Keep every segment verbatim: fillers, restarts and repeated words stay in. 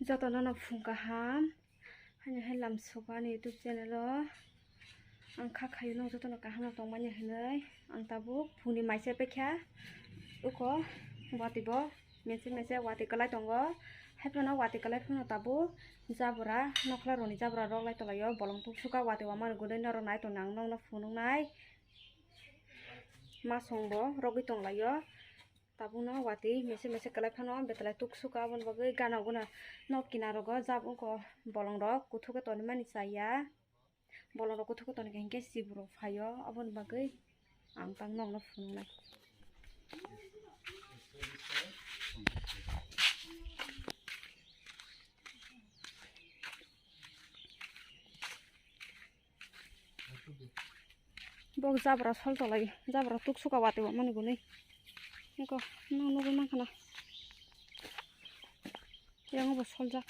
Jotono no phung kaham. Haino hai lam suka ani YouTube channel o. Ang kha khayo no jotono kaham no tongmani hinwi. Ang tabuk phungni mai se pekha. Uko watwi bo mese mese watwi kwlai tongo. Hai phano watwi kwlai phano tabuk jabra nokla roni jabra rok lai tonglaio. Bolong tuk suka watwi wamani gwnwi norok nai tongna ang nokno phunuknai. Masong bo rogwi tonglaio. Tabukno watwi mese mese kwlai phano betalai tuk suka, aboni bagwi gana guna nok kinarogo jab wngkha bolongrok kuthuk khe tonwi mani chaya. Bolongrok kuthuk khe tonikha hinkhe siborok phaio, aboni bagwi ang tang nokno phunuknai. Bo jabra sol tolai, jabra tuk suka watwi wamani gwnwi. Nokho nang nugwi mankha na. Yang bo soljak.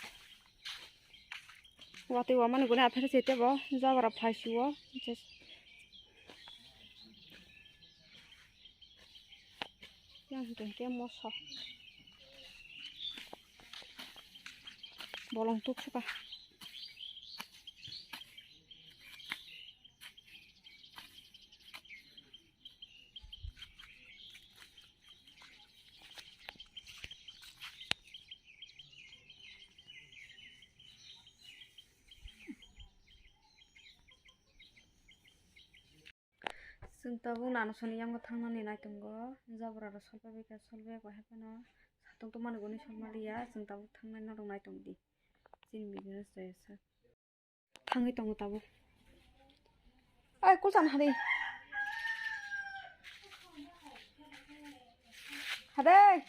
Watwi wamani gwnwi apheri se tebo jabra phaisio. Yang hinkhe hinkhe moso. Bolong tuk suka. Chwng tabuk nana soni yango thangnani nai tongo, jabra rok solba bikha solba eko hai phano satung tongmani gwnwi solma liya, chwng tabuk thangnai norok nai tongdi chini business jaya sak. Thangwi tongo tabuk. Ai, kulsa na hari. Hari.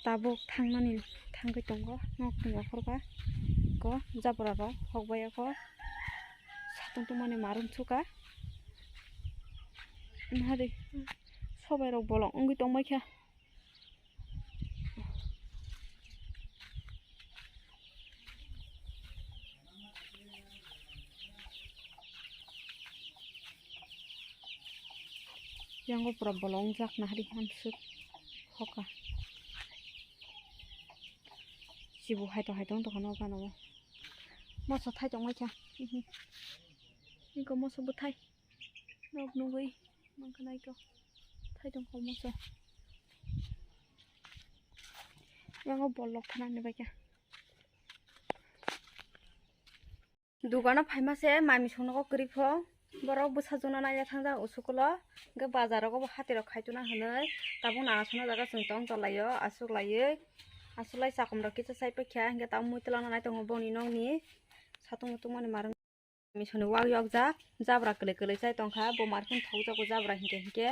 Tabuk thangnani thangwi tongo, nok ni okhorba ko jabra rok hokbai o ko satung tongmani marum suka. Nahari sobai rok bolong wngwi tongbai kha. Yango pura bolong jak nahari hamswk hoka. Sibu hai to hai tong tongkha no gana o. Moso thai tongmai kha. Iko moso bwthai. Nok nugwi mankha naikhe thai tongkha moso. Yango bolok thanani baikha. Dugano phaima se mami songnogo kwrwi pho. Borok bwsajwkno naina thangjak usukulo. Hwnkhe bazar rogo bo hati rok khaituna hinwi tabuk nana songno jaga chwng tong tonglaio, aswk laiwi. Aswk lai chakom rok kisa chai paikha, hwnkhe tabuk muitwlangno nai tongo boni nokni satung mutung mani marwng. Misoni wak yok jak, jabra kwlwi kwlwi chai tongkha, bo markheno thokjago jabra hinkhe hinkhe.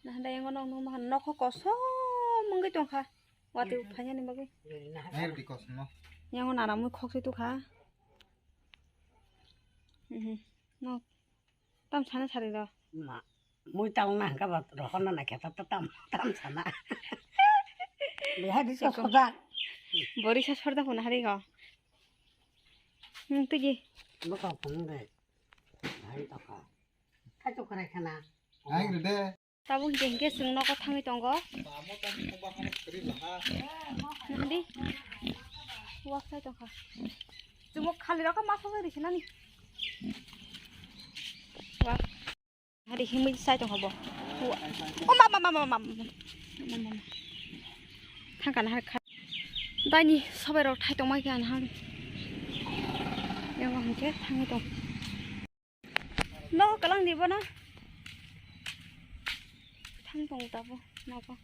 Nahanda yango nok nukmankha nokho kosom wngwi tongkha, watwi phainani bagwi. Nairwdi kosom no. Yango nana mui khokse tukha. Mhm. Nok tam sana sari do. Ma, mui tang na hwnkha ba rohorna naikhe ta tam, tam sana. Bihai di sojak. Bori sa sorda phone hari go. Hmm, tigi. Bokha phone de. Hai tokha. Hai tokha rai khana. Hai rede. Tabuk hinkhe hinkhe chwng nogo thangwi tongo. Nandi. Wak sai tongkha. Chumuk khali rokha masa sai risi nani. Wak. Hari himwi sai tongkha bo. O ma ma ma ma ma. Thangkha na hari kha. Daini sobai rok thai tongma khe ang. Yang hinkhe thangwi tong. Nogo kwlangni bono. Thang tong tabo nogo.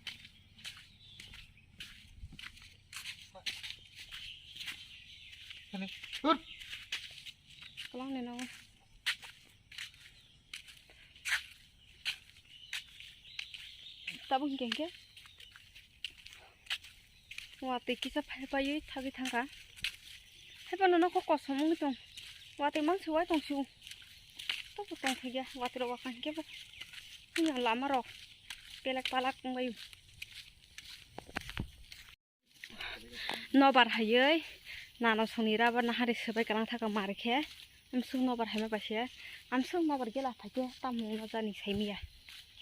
Kwlangni nogo. Tabuk hinkhe hinkhe. Watwi kisa phai phaiwi thagwi thangkha. Haiphano nokho kosom wngwi tong. Watwi mangsi wai tong sio. Tobo tong thaiya watwi rok wakha hinkhe bo. Hwnyo lama rok pelek palak wngbai. Nobar haiwi nana songni rubber nahari swbai kwlang thaka mar khe. Amsuk nobar haima bai se. Amsuk nobar gela phaikhe tamo wngna jani saimiya.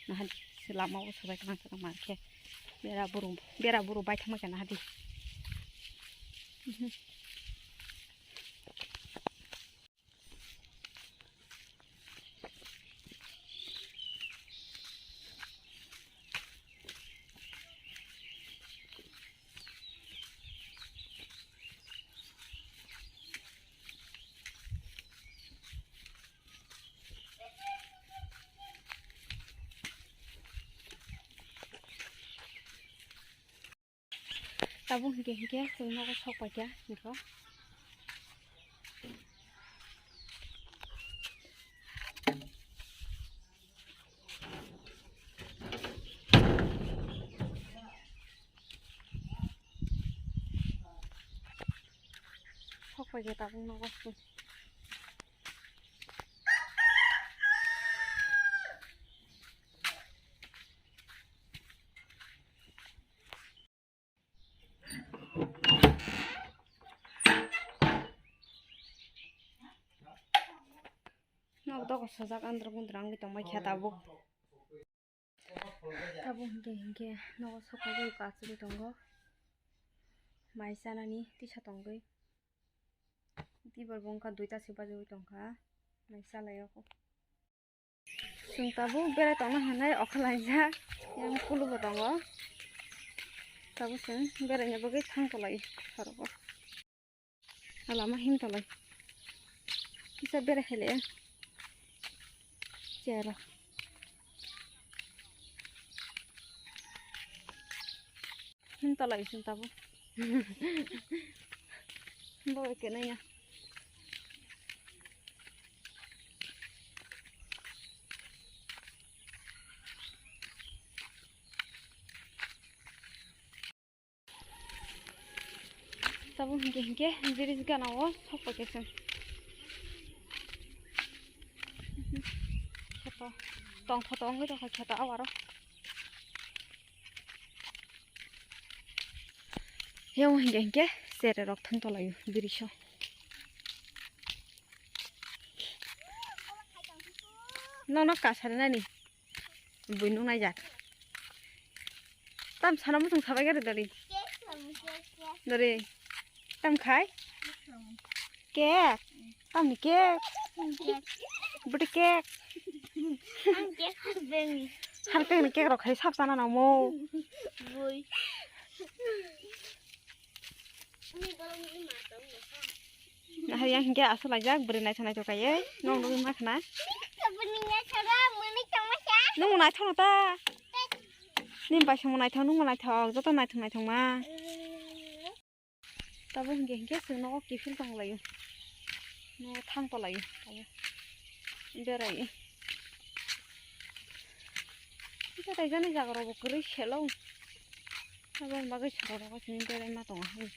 Nahari. Se lama o sobai tang tang ma khe bera buru, bera buru bai thangma khe na hadi. Tabuk hinkhe hinkhe chwng nogo sok paikha hinwi. Sok paikha tabuk nogo. Nok dok sajak andro gundro wngwi tongbai khe tabuk. Tabuk hinkhe hinkhe nogo sok paikha, kachigwi tongo. Mai chanani tisa tongwi. Tibor bo wngkha duita se bajagwi tongkha. Mai chalaio. Chwng tabuk berai tongna hinwi okhorlaijak, yang kulubo tongo. Tabuk chwng beraina bagwi thang tolai sorogo. Lama him tolai. Kisa berai khailai. Chero. Him tolai chwng tabuk. Bo ekena ya. Tabuk hinkhe hinkhe bridge gana o sok paikha chwng. Kheto tongthoto wngwi tongkha kheto abaro. Yang hinkhe hinkhe chere rok thang tolai o bridge o. Nono kasari nani. Bui nung naijak. Tam sana muchung sabai gari dari. Dari. Tam khai? Kek. Tam ni kek. Buti kek. Har kek ni kek rok khai sab sana namo. Nahar yang hingke asal ajak beri naithok naithok kaiye nong nong ma khna. Nung naithok no ta. Nim bai song naithok nung naithok joto naithok naithok ma. Tabo hingke hingke sing nogo kiphil tong laio. Nogo thang to laio. Berai. Kita taijani jaga rogo kwrwi selo. Abo bagwi salo rogo sini berai ma tongo.